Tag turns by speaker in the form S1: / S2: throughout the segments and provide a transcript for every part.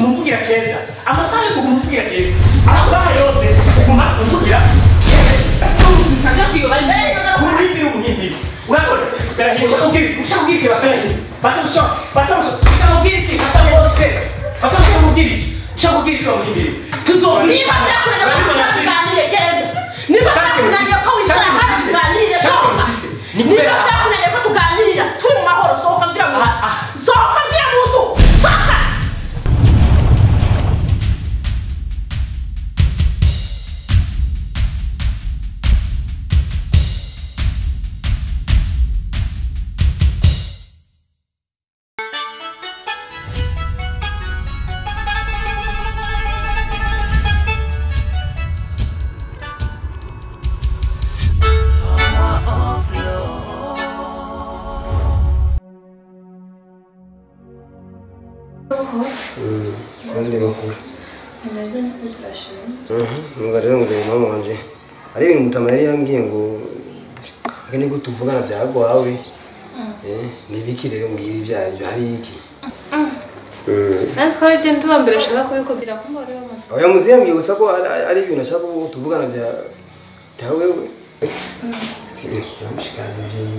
S1: uguma umvugira keza. Amasaha yose uguma umvugira keza. Amasaha yose uguma umvugira keza. Usanga bari kuri umuhimbiri. Urabona? Ushaka kubwira iki basana iki? Ushaka kubwira iki basana bose? Ushaka kubwira iki? Ushaka kubwira iki bamuhimbiri? Tuzobika.
S2: Niba byakunaniye ko wicara hano tuganire, sohoka. Niba byakunaniye ko tuganira turi mu mahoro, sohoka mvira mu nzu. Sohoka mvira mu nzu. Sohoka.
S3: Mama wanje ari ibintu Mutama yari yambwiye ngo ake niko tuvugana byagwawe nibiki rero mbwira ibyayo hari iki
S4: Nanzi ko je nduwa mbere ashaka kubikubwira ko mbore wamaze.
S3: Oya muzi yambwiye gusa ko ari ibintu ashaka ko tuvugana bya wewe. Yamushikana ibyo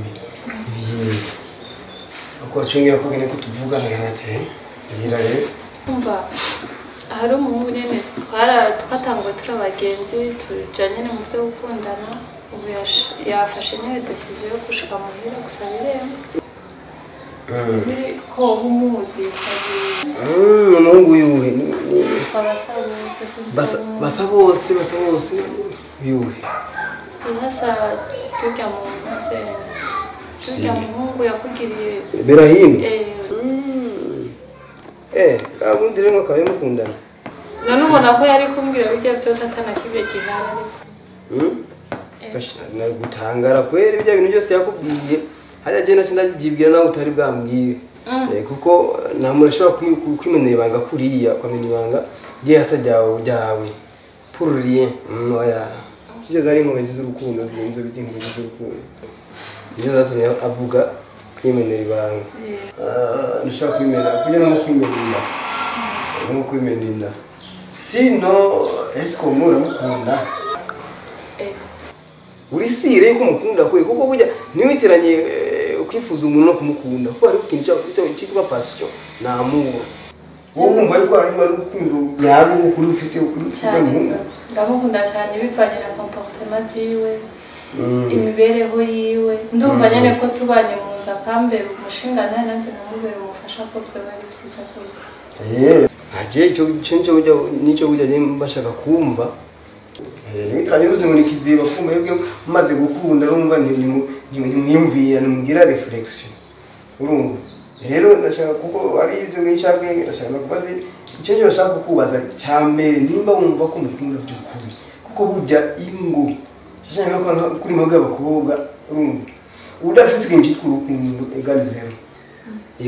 S3: uko acungira ko niko tuvugana yarate ngira rero
S4: umva hari umuhungu nyene twatanguye turi abagenzi tuja nyene mu byo gukundana ubu yafashe nyene decision yo gushika muhira gusaba irembo. Sinzi ko umuzi
S3: umuhungu yuhe
S4: basa
S3: bose yuhe
S4: ihasa turya muntu turya muhungu yakugiriye
S3: Berahim. Abundi rero akaba mukundana.
S4: None ubona ko yari kumbwira bijya byose atanakibe gihari.
S3: Gutangara kweri bijya bintu byose yakubwiye. Hajya je nace ndabyibwira nawe utari bwambwire. Kuko nta muntu ashobora kwimenera ibanga kuriya kwamenya ibanga ry'ihasa ryawe. Pour rien. Oya. Ivyo zari inkomezi z'urukundo zinzo biti inkomezi z'urukundo. Ivyo zatumye avuga kwimenera ibanga. Ntushobora kwimena kugira no kwimenera. No kwimenera. Sino est-ce que muramukunda? Uri sire ko mukunda kwe kuko burya niwitiranye ukwifuza umuntu no kumukunda kuko ari ikintu cyitwa passion na amour. Wowe wumva yuko ari urukundo nyarwo kuri ufise kuri
S4: cyane. Ndamukunda cyane bivanye na comportement ziwe, imibereho yiwe. Ndumva nyene ko tubanye mu nzu akambera umushinga nawe nanje namubera umufasha ko byoba ari byiza kuri.
S3: Aje icyo cyo nicyo burya mbashaka kumva. Niwitiranye uzi ngo nikiziba kuko mwebwe mumaze gukunda urumva ntimwiyumvira ntimugira reflexion. Urumva rero ndashaka kuko abize n'incabwenge ndashaka kubaza icyo cyo ndashaka kukubaza cya mbere nimba wumva ko mukunda by'ukuri kuko burya ingo cyane ko kuri mwebwe abakobwa urumva udafite ikintu cyitwa urukundo égale zero.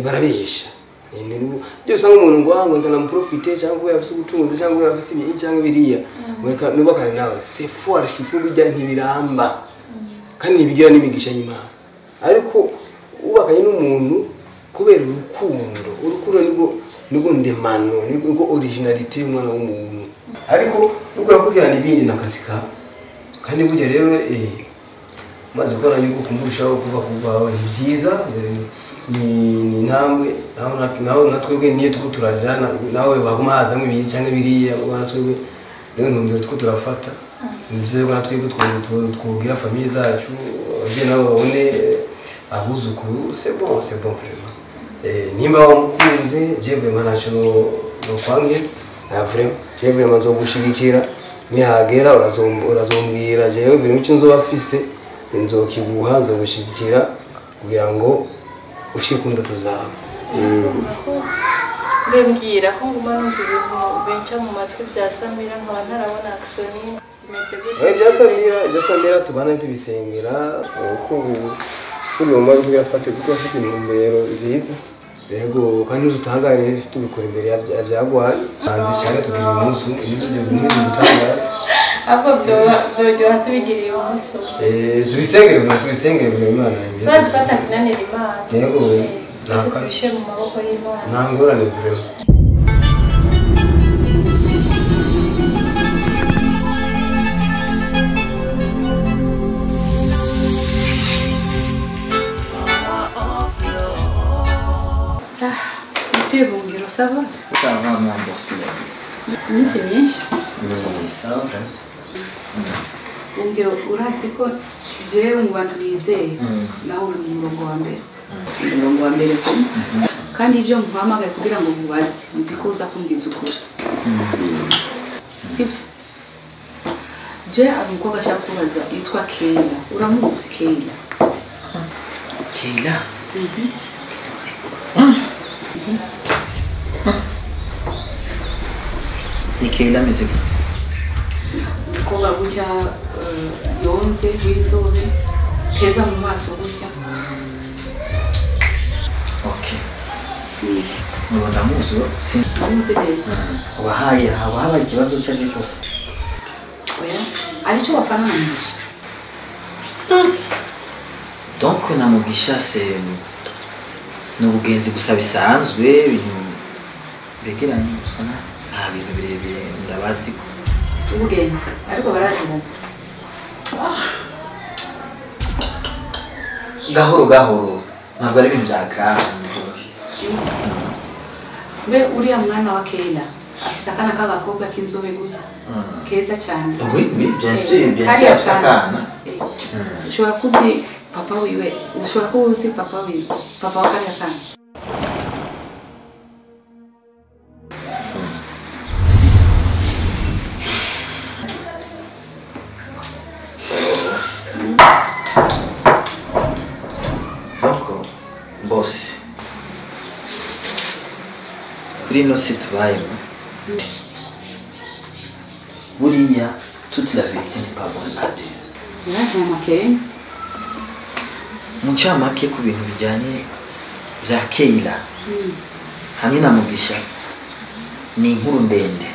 S3: Barabesha. Byo usanga umuntu ngo ngo ndanamuprofite cyangwa yafise ubutunzi cyangwa yafise ibi cyangwa biriya mureka nubakane nawe c'est fort archifu bijya ntibiramba kandi ntibigira n'imigisha y'Imana ariko ubakanye n'umuntu kubera urukundo urukundo nibwo ndemano nibwo originalité y'umwana w'umuntu ariko nubwo rakubwirana ibindi nakazi ka kandi burya rero maze gukora yuko kumurushaho kuva kubawe ni byiza ni intambwe naho natwebwe niyo tuko turajana nawe baguma hazamwe ibiri cyangwa biriya bana twebwe rero ntumbero tuko turafata ni byiza ko natwebwe twugira famille zacu abavyeyi nabo babone abuzukuru c'est bon vraiment nimba wamukunze je vraiment ntacyo nokwange vraiment je vraiment nzogushigikira nihagera urazombwira jewe vraiment icyo nzoba mfise nzokiguha nzogushigikira kugira ngo ushike indoto zawe.
S4: Mbembwira ko nguma numva ibintu benca mu matwi bya Samira nkaba ntarabona action imeze gute.
S3: Bya Samira tubana tubisengera uko urumva kugira afate kuko afite intumbero nziza. Yego kandi uzutangare tubikora imbere ya byagwaye. Hanze cyane tugira umunsi ibyo bintu bitangaza.
S4: Ahubwo byoryoha tubigiriye umunsi.
S3: Tubisengere Imana.
S4: Bazi ko atakinanira Imana.
S3: Yego
S4: tubishyire mu maboko y'Imana.
S3: Nta ngorane vraiment.
S5: Ça va?
S6: Ça va, mon boss.
S5: Iminsi myinshi.
S6: Ça va.
S5: Ungero urazi ko jewe mu bantu nizeye nawe uri mu murongo wa mbere. Umurongo wa mbere ko kandi ibyo nkuhamagaye kugira ngo nkubaze nzi ko uza kumbwiza ukuri. Sibyo? Je ari umukobwa ashaka kubaza yitwa Keila. Uramuzi Keila?
S6: Keila? Ni Keila ameze gute?
S5: Umukobwa gutya yonze w'inzobe keza mu maso gutya.
S6: Okay. Ubu ndamuzi
S5: sinzi neza.
S6: Wahaye haba habaye ikibazo icyo ari cyo cyose.
S5: Oya, aricyo bafana na Mugisha.
S6: Donc na Mugisha c'est ni ubugenzi gusa bisanzwe ibintu begeranye gusa nta bintu birebire ndabazi ko
S5: ubugenzi ariko baraziranye.
S6: Gahoro gahoro ntabwo ari ibintu bya grave.
S5: Mbe uriya mwana wa Keila afise akana k'agakobwa k'inzobe gutya keza cyane.
S6: Oui, oui, bien sûr, bien sûr, afise akana.
S5: Ushobora kuzi papa wiwe, ushobora kuba uzi papa wiwe, papa wa kariya kana.
S6: Donc, boss, kuri ino si tubayemo buriya toute la vérité n'est pas bonne à dire. Mu ncamake ku bintu bijyanye bya Keila hamwe na Mugisha ni inkuru ndende.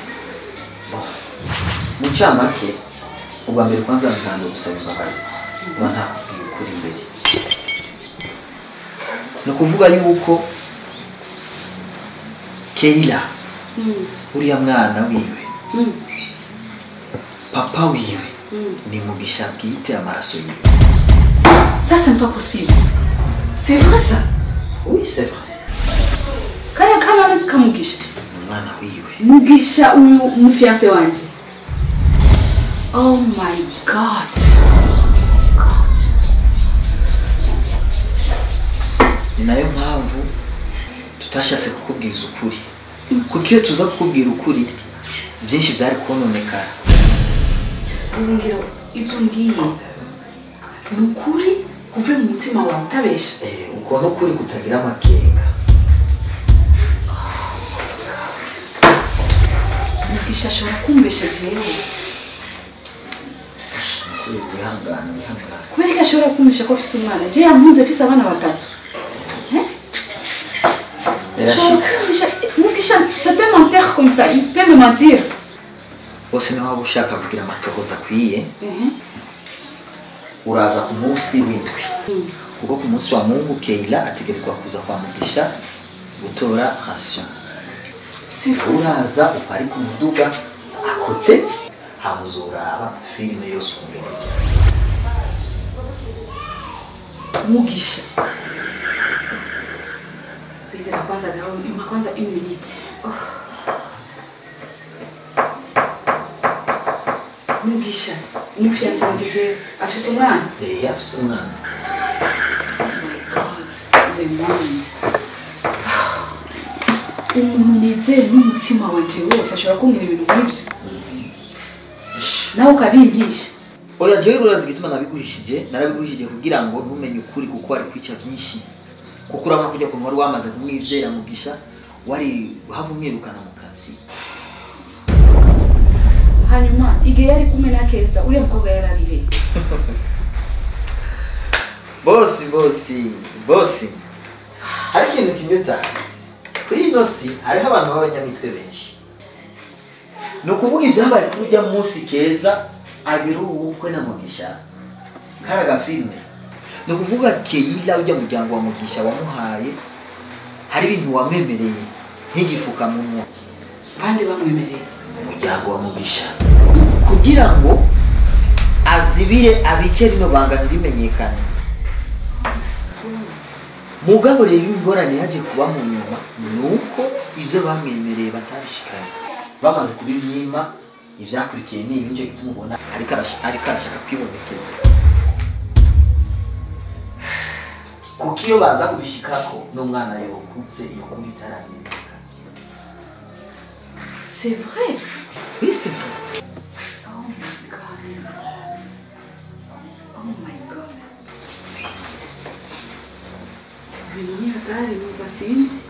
S6: Mu ncamake ubwa mbere kwanza ntango gusaba imbabazi kuba ntakubwiye ukuri imbere. Ni ukuvuga yuko Keila uriya mwana wiwe papa wiwe ni Mugisha bwite amaraso yiwe.
S5: Ça, c'est pas possible. C'est vrai ça?
S6: Oui, c'est vrai.
S5: Kaya kana kamugisha.
S6: Mwana wiwe.
S5: Mugisha uyu mufiancé wanje. Oh my God.
S6: Ni nayo mpamvu tutashatse kukubwiza ukuri. Kuko iyo tuza kukubwira ukuri byinshi byari kononekara.
S5: Ngiro ibyo ngiye ni ukuri kuve mu mutima wawe utabesha.
S6: Uko no kuri kutagira amakenga.
S5: Mugisha ashobora kumbesha jewe.
S6: Wihangane, wihangane.
S5: Kubera ko ashobora kumbesha ko afise umwana. Je yampunze afise abana batatu. Mugisha, c'est un menteur comme ça, il peut me mentir.
S6: Bose niba waba ushaka kugira amatohoza akwiye uraza ku munsi w'indwi kuko ku munsi wa Mungu Keila ategerezwa kuza kwa Mugisha gutora ration. Uraza uparika umuduga akote hamuzoraba filime yose ukungene.
S5: Mugisha Ritira kwanza dawo ima kwanza 1 minute. Mugisha umufiancé wanje je afise umwana?
S6: Afise umwana.
S5: Oh my God, the mind. Umuntu nizeye n'umutima wanje wose ashobora kumbwira ibintu nk'ibyo. Nawe ukabimpisha.
S6: Oya jewe urazi igituma nabiguhishije, narabiguhishije kugira ngo ntumenye ukuri kuko ari kwica byinshi. Kuko urabona kujya ku wari wamaze kumwizera Mugisha wari uhava umwirukana mu kazi.
S5: Hanyuma igihe yari kumwe na Keza uriya mukobwa yararihe.
S6: Bosi bosi bosi. Hari ikintu kimwe utazi. Kuri ino si hariho abantu b'abanyamitwe benshi. Ni ukuvuga ibyabaye kuri ujya munsi Keza agira ubukwe na Mugisha. Karaga filme. Ni ukuvuga Keila ujya muryango wa Mugisha wamuhaye hari ibintu wamwemereye nk'igifukamunwa.
S5: Bande bamwemereye?
S6: Umuryango wa Mugisha kugira ngo azibire abike rino banga ntirimenyekane. Mugabo rero ingorane yaje kuba mu nyuma nuko Ivyo bamwemereye batabishikanye. Bamaze kubimyima ivyakurikiye ni ibinje gituma ubona ariko arashaka kwibonekeza. Kuko iyo baza kubishikako n'umwana yokuze yokunda itarangiye.
S5: C'est vrai?
S6: Oui, c'est vrai.
S5: Oh my God. Oh my God. Ibintu ni hatari numva sinzi.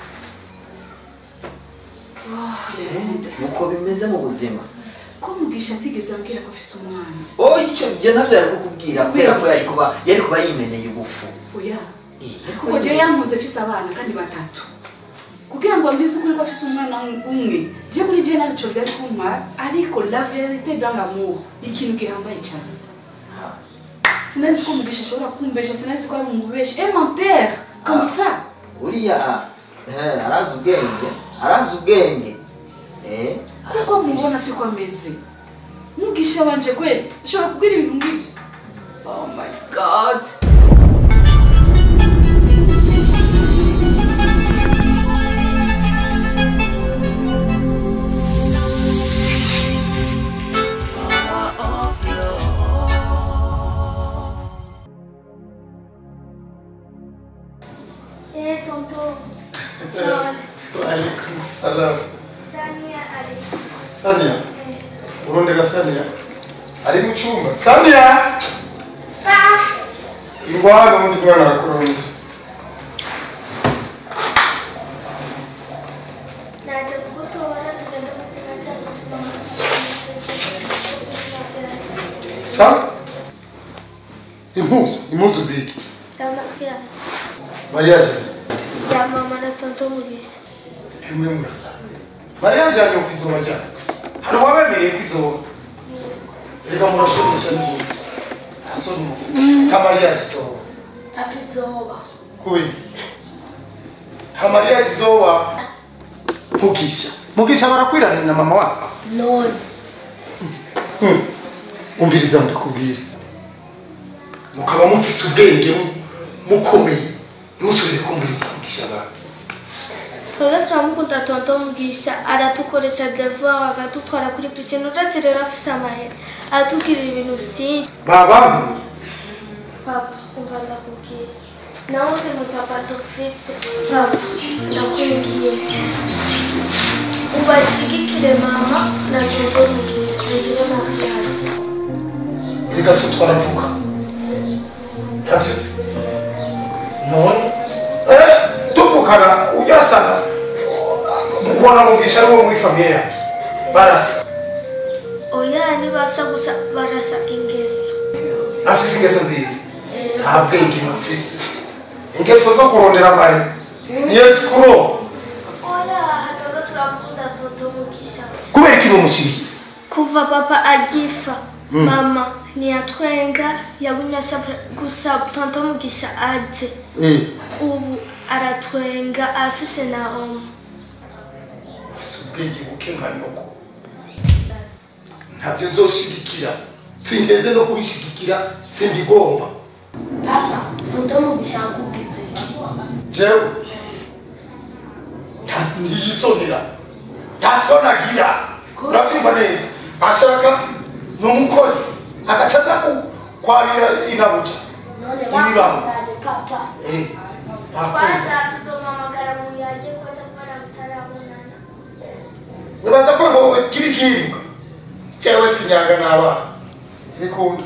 S6: Nuko bimeze mu buzima.
S5: Ko Mugisha atigeze ambwira ko afise umwana.
S6: Oh, icyo gihe navyo yari kukubwira kubera ko yari kuba yimeneye ubufu.
S5: Oya. Kuko je yampunze afise abana kandi batatu. Kugira ngo ambize ukuri ko afise umwana umwe. Je kuri je narico byari kuntwara ariko la vérité dans l'amour ikintu gihambaye cyane. Sinzi ko Mugisha ashobora kumbesha, sinzi ko ari umubesha. Et menteur comme ça.
S6: Uriya arazi ubwenge, arazi ubwenge.
S5: Ariko mubona siko ameze. Mugisha wanje kweli ashobora kubwira ibintu nk'ibyo. Oh my God.
S7: Eh, tonton.
S8: Alaikum salam.
S7: Sania ari.
S8: Sania. Urondera Sania. Ari mu cyumba. Sania.
S7: Sa.
S8: Ingwano undi mwana arakurondera.
S7: Naje kugutora tugenda gupima cyane ubuzima.
S8: Sa? Impuzu ziki?
S7: Za mariage.
S8: Mariage?
S7: Ya mama na tonton Mugisha.
S8: Bimwe murasa. Mariage yanyu kwizoba ryari? Hari uwabemereye kwizoba? Reka murashonesha n'impuzu. Nta soni mufise. Nta mariage izoba.
S7: Papa izoba.
S8: Kubera iki? Nta mariage izoba. Mugisha. Mugisha barakwirana na mama wako?
S7: None.
S8: Umviriza ndikubwire. Mukaba mufise ubwenge mukomeye. Ntusubire kumbwira ibya Mugisha bawe.
S7: Twebwe turamukunda tonton Mugisha, aratukoresha devoir, akadutwara kuri piscine, urazi rero afise amahera, aratugirira ibintu vyinshi.
S8: Babanguye.
S7: Papa, umva ndakubwira. Nawe uzi ngo papa dufise. Papa, ndakwinginze. Ubashigikire mama na tonton Mugisha, bagire mariage.
S8: Erega so twaravuka. Ntabyo nzi. None tuvukana ujyasana mubona Mugisha ari uwo muri famiye yacu barasa.
S7: Oya ntibasa gusa barasa ingeso.
S8: Afise ingeso nziza. Nta bwenge mufise. Ingeso zo kurondera amahera ni escroc.
S7: Oya hatoga turamukunda tonton Mugisha.
S8: Kubera iki mumushiriye?
S7: Kuva papa agifa mama ntiyatwenga yagumye ashavura gusa tonton Mugisha aje. Ubu aratwenga afise na omo.
S8: Afise ubwenge buke nka nyoko. Ntabyo nzoshigikira. Singeze no kubishigikira simbigomba.
S7: Papa, tonton Mugisha akubwize iki?
S8: Jewe ntiyisonera. Ntasonagira. Urabyumva neza. Ashaka n'umukozi agaca aza kwabira inabuja.
S7: None
S8: Ibibaho.
S7: bakundanye papa.
S8: Bakunda.
S7: Kwanza tuzomamagara muyaje kwanza kubera mutarabonana.
S8: Wibaza ko ngo kiri kiruka. Jewe sinyaga n'abana. Bikunda.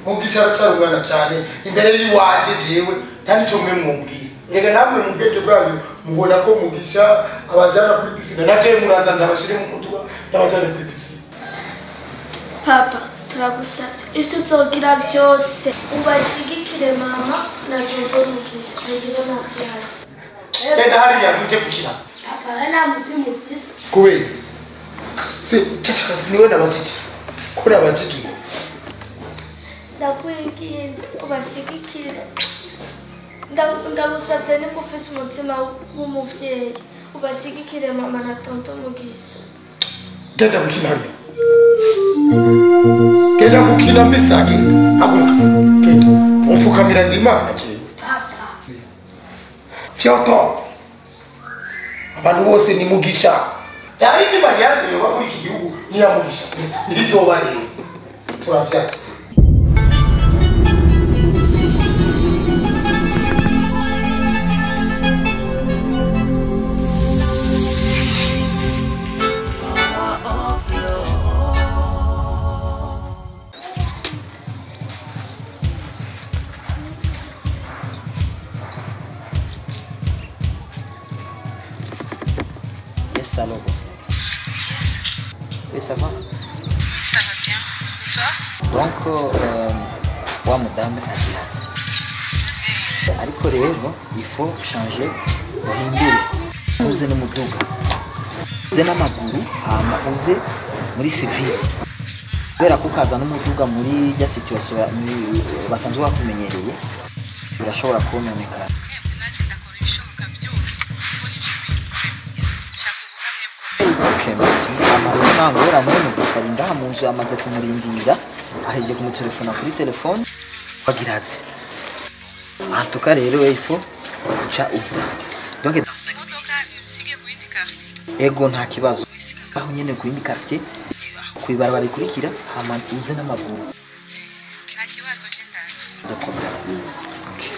S8: Mugisha aracyari umwana cyane imbere y'iwanje jewe nta nico mwe mwumubwira. Erega namwe mu bwenge bwanyu mubona ko Mugisha abajana kuri piscine na jewe muraza ndabashire mu muduga ndabajane kuri piscine.
S7: Papa, turagusabye ibyo uzogira byose ubashigikire mama na tonton Mugisha bagire mariage.
S8: Genda hariya muje gukina.
S7: Papa we nta mutima ufise.
S8: Kubera si ceceka niwe nabajije. Ko nabajije ubu.
S7: Ndakwinginze ubashigikire. Ndagusabye nimba ufise umutima w'umuvyeyi ubashigikire mama na tonton Mugisha.
S8: Genda gukina hariya. Genda gukina mbisa genda. Haguruka. Genda. Umfukamira ndi Imana jewe.
S7: Papa.
S8: Fyoto. Abantu bose ni Mugisha. Nta yindi mariage yoba kuri iki gihugu ni ya Mugisha. Ntibizoba rero. Turavyatse.
S6: Yes, allô, boss.
S5: Yes.
S6: Oui, ça va?
S5: Ça va bien. Et toi?
S6: Donc, wa madame Adidas. Ariko rero, il faut changer uhindure. Uze n'umuduga. Uze n'amaguru, hama uze muri civil. Kubera ko ukaza n'umuduga muri ya situation basanzwe bakumenyereye, birashobora kononekara. Okay, merci. Amahoro nangora Mugisha ari ngaha mu nzu amaze kumurindira, ahejeje kumutelefona kuri telefone bagiraze. En tout cas rero il faut kuca uza. Donc ego nta kibazo. Aho nyene ku yindi quartier kwibarabara ikurikira hama uze n'amaguru.
S5: Nta kibazo nje ndaje.
S6: De problème. Okay.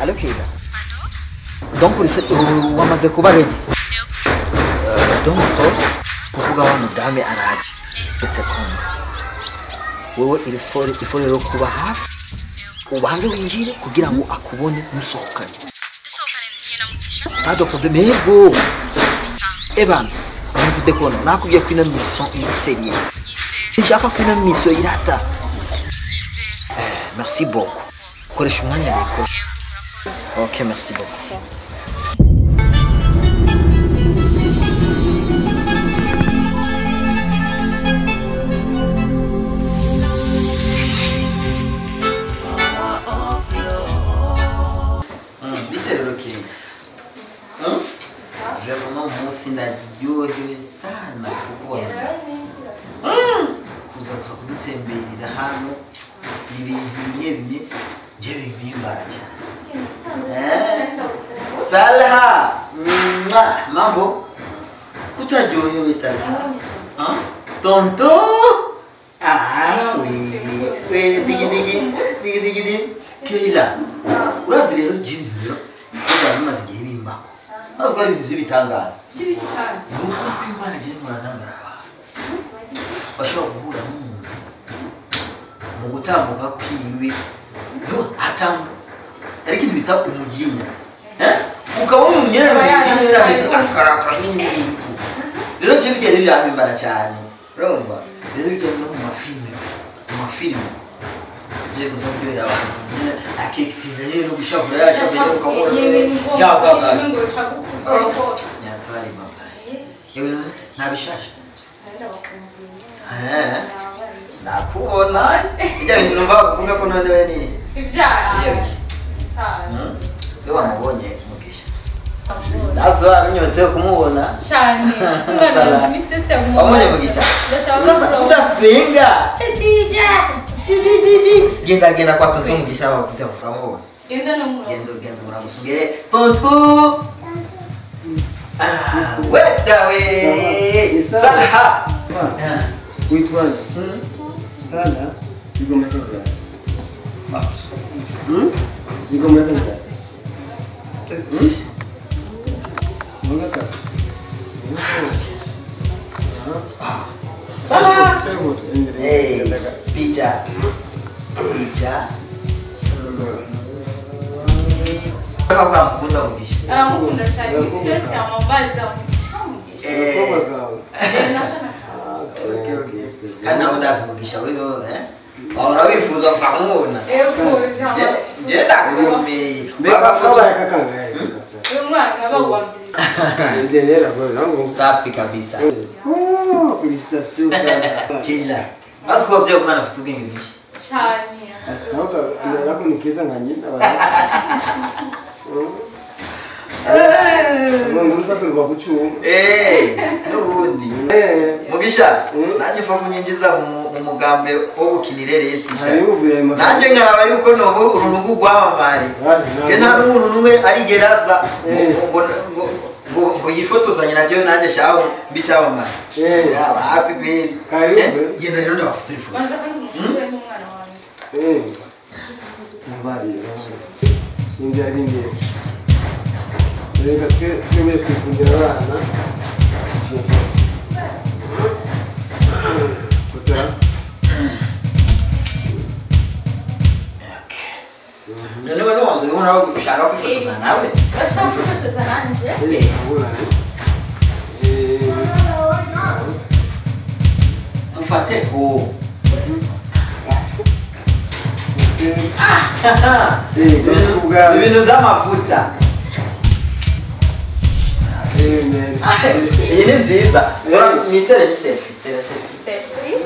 S6: Allô, Keila? Donc, wamaze kuba ready? Donc, kuvuga wa mudame araje. Seconde. Wewe il faut rero kuba hafi. Ubanze winjire kugira ngo akubone musohokane.
S5: Dusohokane na Mugisha?
S6: Pas de problème. Yego. Evan, nakubwiye ko nakubwiye ko ino mission iri sérieux. Sinshaka ko ino mission irata. Merci beaucoup. Koresha umwanya reko. Ok, merci beaucoup. Vraiment, munsi ndaryohewe sana kukubona. Kuza gusa kudutemberera hano ni ibintu bimwe bimwe nje bimpimbara cyane. Salha, mambo utaryohewe Salha? Tonto? Ah, oui. Oui, digi digi digi digi digi. Keila, urazi rero Jimmy rero bimaze igihe bimbako. Maze ko ari ibintu by'ibitangaza. Ni ukuri ko Imana igiye muranangara abantu. Bashobora guhura n'umuntu mu gutambuka kwiwe, yo atambuka. Ariko ibintu bita umujinya. Ukaba umunyera umujinya yarameze akarakara n'ibintu. Rero cyo bigenda birampimbara cyane. Urumva? Rero bigenda no mu mafilme. Mu mafilme. Ngiye kuza kubwira abantu. Akikitinda nyine no gushavura yashavura ukabona. Yagagaye. Yatwari mama. Yewe nabishasha. Nakubona. Ijya bintu numva bakuvuga ko none we ni.
S4: Ibyaha. Sawa.
S6: Wewe wamubonye Mugisha. Ndazo abinyotse kumubona.
S4: Cyane. Umwana wanje misese yamubonye.
S6: Wamubonye Mugisha. Sasa udatwenga. Tija. Tiji. Genda genda kwa tonto Mugisha wakuta ukamubona.
S4: Genda no muramusa.
S6: Genda genda muramusungere. Tonto. Ah, weta we. Salha.
S3: Witwa Salha. Igoma kaza. Igoma kaza. Mungaka.
S6: Salha. Hey, picha. Picha. Aramukunda Mugisha.
S4: Aramukunda cyane misese amabaza Mugisha Mugisha.
S6: Okay, okay. Kandi nawe ndazi Mugisha wewe eh? Wahora wifuza gusa kumubona. Je ndakomeye.
S3: Mbega kakangaye.
S4: Uyu mwana aba uwa mbere.
S6: Safi kabisa.
S3: Oh, félicitations Salha.
S6: Kila. Basi ko vyo umwana afite ubwenge bwinshi.
S4: Cyane.
S3: Nako ni keza nka nyina barazi. None urusasa rwa kucyuma.
S6: N'ubundi. Mugisha, nanjye fa kunyinjiza mu mugambe wo gukinira resi. Nanjye nkaraba yuko nobo urunugu rwamamare. Je nta n'umuntu numwe arigeraza ngo yifotozanye na jewe nanjye shaho mbicyamamare. Yaba happy kweli. Genda rero ndabafotora ifoto.
S4: Banza kwanza umufotore n'umwana wanje.
S3: Nabari. Ninjye ninjye. Reka twemere twikundira abana. Fotora.
S6: None we nonze ubona ushaka kwifotoza nawe?
S4: Urashaka kwifotoza nanje?
S6: Mufate ko. Ibintu by'amavuta. Iyi ni nziza. Mwitere ni selfie. Tera selfie.
S4: Selfie.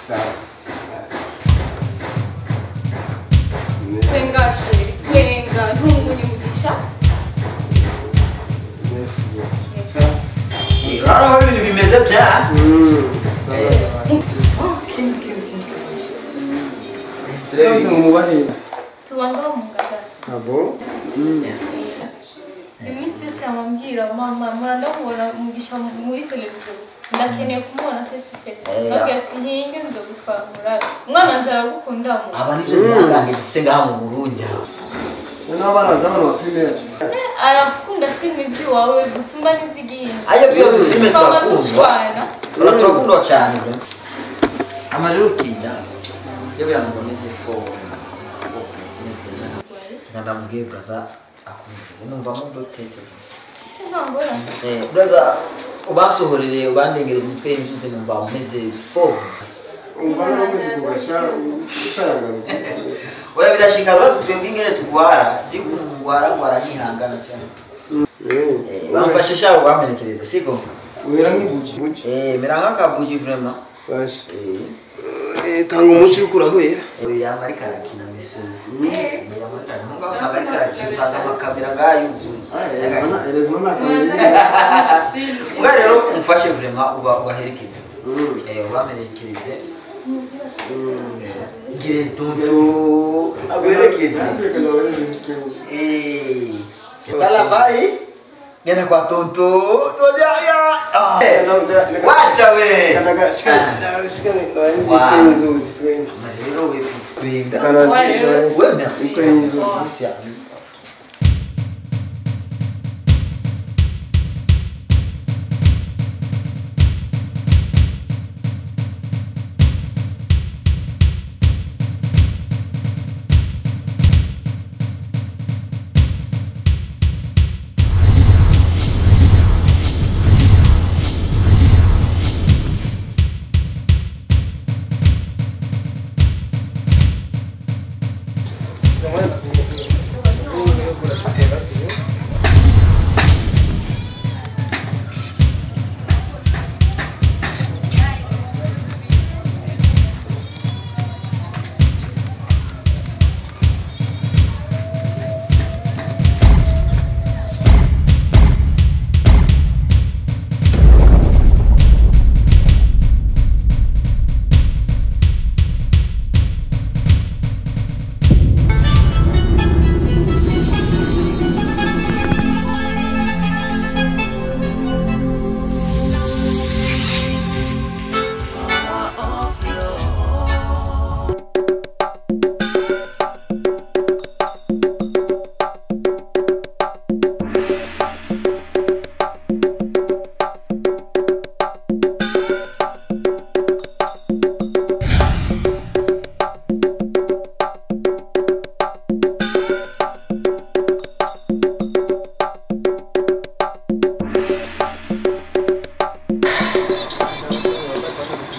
S3: Sawa.
S4: Twenga chérie, twenga ntungunye Mugisha.
S6: Urabona ko ibintu bimeze bya.
S4: Tuba ngaho mu Ngagara.
S3: Ah bon?
S4: Iminsi yose yamubwira mama murandamubona Mugisha muri televiziyo gusa ndakeneye kumubona face to face. Babwira ati nkinge nzogutwara murabe umwana wanje aragukunda mu.
S6: Aba nivyo bihangange dufite ngaha mu Burundi.
S3: Noneho abana bazabona amafilime yacu.
S4: Arakunda filime z'iwawe gusumba n'izigihinde.
S6: Ayo tuyo dufilime turakundwa. Turakundwa cyane. Amarero kinda. Yewe yanuboneze fo. Ndamubwiye braza akumvirize numva mudotetse. Braza ubansohorere ubandengereze umutwe y'inzuzi numva umeze fo.
S3: Umva nawe umeze kugasha usarangana.
S6: Oya birashika rwose twebwe ingene tugwara, ndikungwara ngwara nihangana cyane. Bamfashe shaho bamenekereze siko?
S3: Wera nk'ibuji.
S6: Mera nk'akabuji vraiment.
S3: Bashe. Tanga umuci ukurahwera.
S6: Oya mari karakina misozi. Munga usanga ari karakina usanga amakamera ngayuzuye. Ubwo rero umfashe vraiment uba ubaherekeze. Ubamenekereze. Ngire tonto aguherekeze. Sala bye. Ngenda kwa tonto. Toja ya. Wacha we. Rero we piswinga. We merci.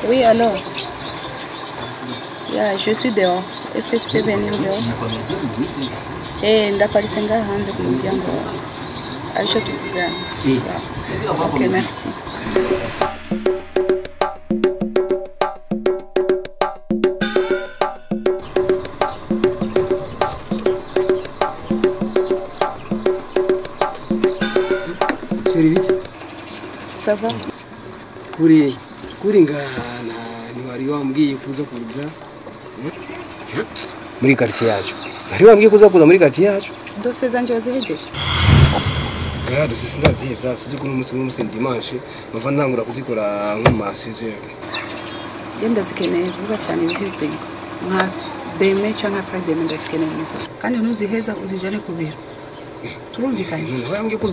S5: Oui, alors. Yeah, je suis dehors. Est-ce que tu peux venir dehors? Eh, ndaparitse ngaha hanze ku muryango wawe. Aricyo tuvugana. Ok, merci. Ça va?
S3: Kuri kuri ngana ni wari wambwiye kuza kuza muri quartier yacu. Wari wambwiye kuza kuza muri quartier yacu.
S5: Dose zanje wazihejeje?
S3: Oya dose sindaziheza suzi ko umunsi dimanche bava ntangura kuzikora nko ma 16h.
S5: Je ndazikeneye vuba cyane bihutirwa. Nka deme cyangwa après deme ndazikeneye. Kandi ntuziheza uzijane ku biro. Turumvikanye.
S3: Wambwiye ko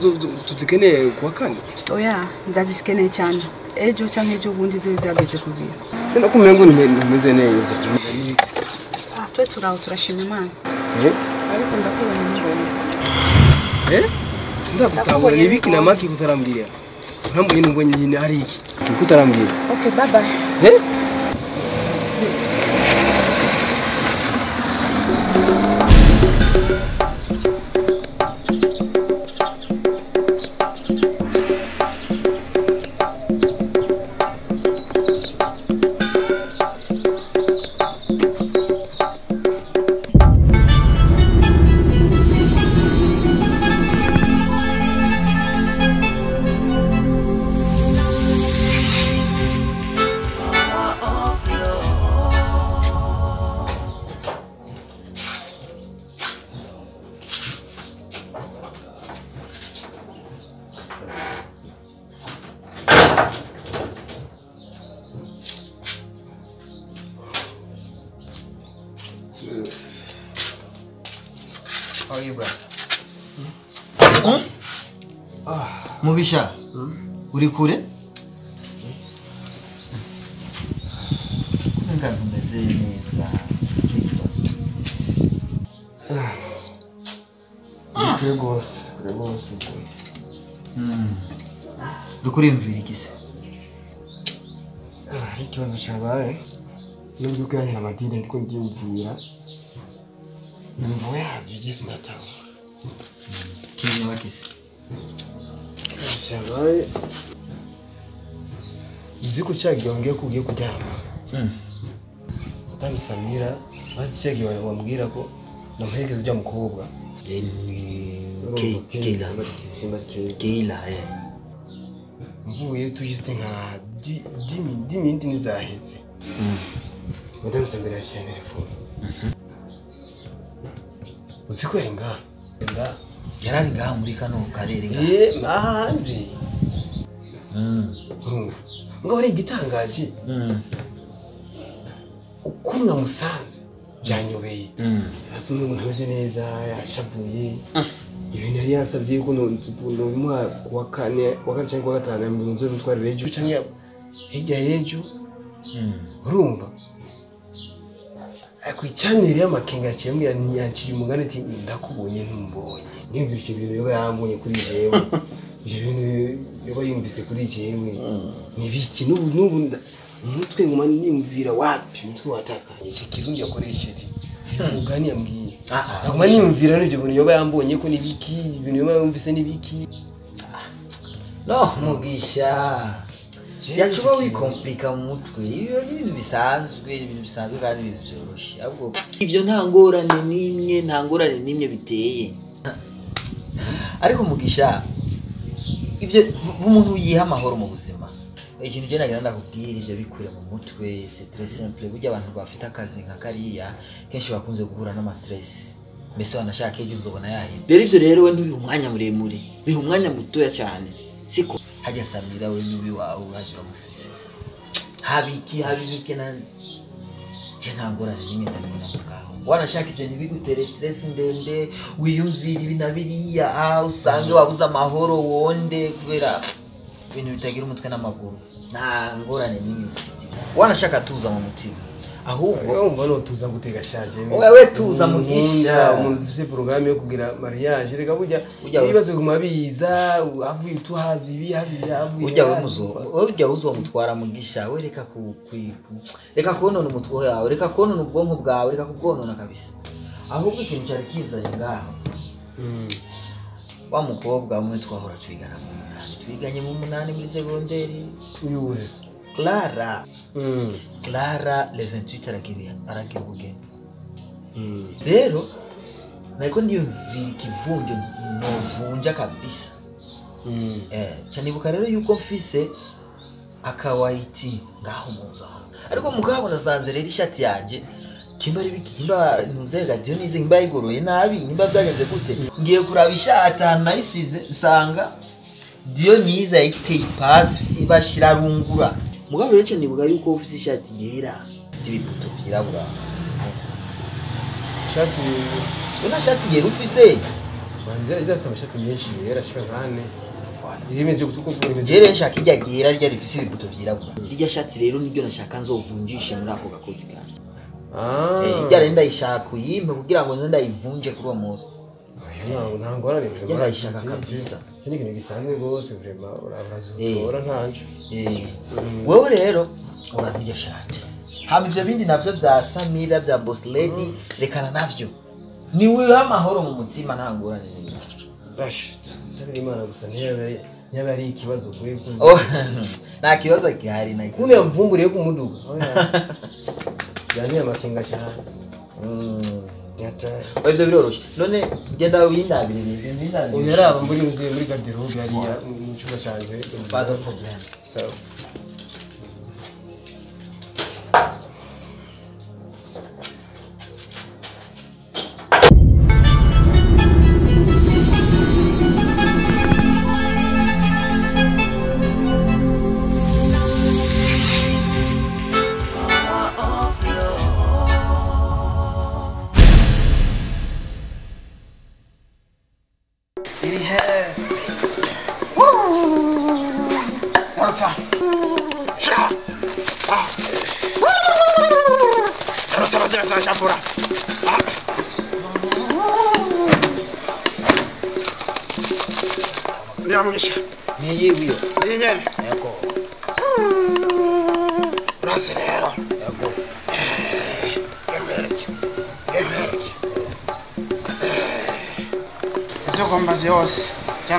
S3: tuzikeneye kuwa kane?
S5: Oya ndazikeneye cyane. Ejo cyangwa ejo bundi zibe zageze ku biro.
S3: Sinakumengo nimeze neza.
S5: Ah twe turaho turashima Imana. Ariko ndakubonye nibonye.
S3: Sindakutangura nibiki na maki kutarambwira. Urambwiye nubwo nyine ari iki? Kutarambwira.
S5: Okay, bye bye.
S6: Mugisha, uri kure? Kumenga ntumeze neza.
S3: Kure gose, kure gose.
S6: Dukurimvira iki se?
S3: Ikibazo cyabaye. Nubwo ukiranye amadini ndiko ndiyumvira. Imvo yabyo igeze natanga.
S6: Kinyo wakise.
S3: Cyabaye. Nzi ko cyagiye wambwiye ko ugiye kuryama. Madame Samira bazi cyagiye wambwira ko namuherekeza ujya mukobwa.
S6: Keila. Keila.
S3: Mvuye tugize nka 10 minutes nizaheze. Madame Samira yaciye telefone. Uzi ko yari ngaha?
S6: Yarari ngaha muri kano karere ngaha.
S3: Mahanzi. Urumva. Ngo ari igitangaje. Ukuntu namusanze byanyobeye. Asa n'umuntu ameze neza yashavuye. Ibintu yari yasabye ko nobimuha kuwa kane, kuwa kane cyangwa kuwa gatanu mu nzu mutware ejo cyangwa hirya y'ejo. Urumva. Kwicanira y'amakenga cyambwira ntiyanciye umugani ati ndakubonye ntumbonye. Nimvira icyo bintu yoba yambonye kuri jewe. Ibyo bintu yoba yumvise kuri jewe. Nibiki n'ubu umutwe nguma nimvira wapi umutwe wataka. Iki kirundi yakoresheje. Umugani yambwiye. Nguma nimvira n'ibyo bintu yoba yambonye ko nibiki ibintu yoba yumvise nibiki.
S6: No Mugisha. Yacuba wikomplika mu mutwe. Ibyo ni ibintu bisanzwe, ibintu bisanzwe kandi ibintu byoroshye. Ahubwo ivyo nta ngorane n'imwe, nta ngorane n'imwe biteye. Ariko Mugisha ivyo umuntu yiha amahoro mu buzima. Ikintu je nagira ndakubwira ivyo bikure mu mutwe, c'est très simple. Burya abantu bafite akazi nka kariya kenshi bakunze guhura n'ama stress. Mbese wanashaka ejo uzobona yahindura. Rero ivyo rero we ntibiha umwanya muremure, biha umwanya mutoya cyane. Siko hajya Samira we nubi wawe hajya mufise. Habiki habiki na je ntangora zimwe ndabona ngaho. Wanashaka ivyo ntibigutere stress ndende, wiyumvira ibi na biriya, usange wabuze amahoro wonde kubera ibintu bitagira umutwe n'amaguru. Nta ngorane n'imwe ufite. Wanashaka tuza mu mutima. Ahubwo
S3: urumva no tuza gutega shaje.
S6: Wewe tuza Mugisha.
S3: Umuntu dufise programme yo kugira mariage reka burya ibibazo guma biza avuye tuhazi ibihazi avuye.
S6: Ujya we muzo ujya uzomutwara Mugisha we reka ku reka konona umutwe wawe, reka konona ubwonko bwawe, reka kubwonona kabisa. Ahubwo ikintu cyari kizanye ngaho. Wa mukobwa umwe twahora twigana mu munani, twiganye mu munani muri segonderi.
S3: Uyuwe
S6: Clara. Clara le 28 aragira ubugeni. Rero nariko ndiyumvira ikivunjo novunja kabisa. Canibuka rero yuko mfise akawaiti ngaho muzo. Ariko mugabo nasanze rero ishati yanje kimba ari biki kimba nuzega Dionise kimba igoroye nabi nimba byagenze gute ngiye kuraba ishati nayisize nsanga Dionise ayiteye pasi bashira rungura. Mugabo rero canibuka yuko ufise ishati yera ifite ibibuto byirabura.
S3: Ishati
S6: una shati yera ufise?
S3: Wanje izafise amashati menshi yera ashika nkane. Irimeze gutuko kurimeze.
S6: Jere nshaka ijya yera rya rifise ibibuto vyirabura. Irya shati rero niryo nashaka nzovunjishe muri ako gakoti kanje. Ijya rero ndayishaka uyimpe kugira ngo nze ndayivunje kuri uwo munsi.
S3: Nta ngorane
S6: ndayishaka kabisa.
S3: Iki ni ikintu gisanzwe rwose vraiment urazotora ntaco.
S6: Wewe rero urampa irya shati. Hama ivyo bindi navyo vya Samira vya Boss Lady rekana navyo. Ni wiha amahoro mu mutima nta ngorane.
S3: Bash, sabira Imana gusa ntiyabe ari ikibazo kuri.
S6: Oh, nta kibazo gihari na.
S3: Kuno yamvumburiye ku muduga. Yaniye amakenga cyane. Nyata.
S6: Ivyo biroroshe. None genda windabire nzi.
S3: Uyaraba muri nzi muri garderobe hariya mu cyumba canje.
S6: Pas de problème.
S3: So.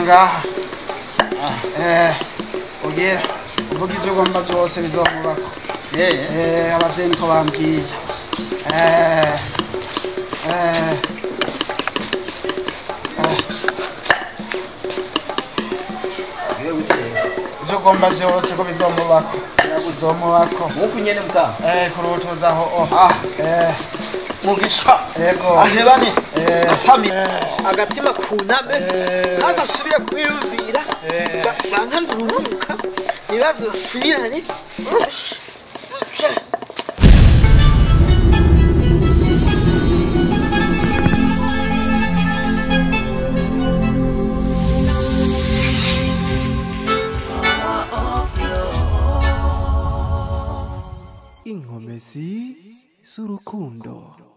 S8: Ngaha ugira uvuga ibyo ugomba byose bizomubako. Abavyeyi niko bambwiye. Ibyo ugomba byose ko bizomubako. Bizomubako.
S6: Nkuko nyene mutaha.
S8: Kurutuzaho.
S6: Mugisha.
S8: Yego.
S6: Ahebane. Asami. Agatima kuname. Ntaza asubira kwiyumvira. Bankanduruka. Ibibazo basubirane.
S9: Inkomezi z'urukundo.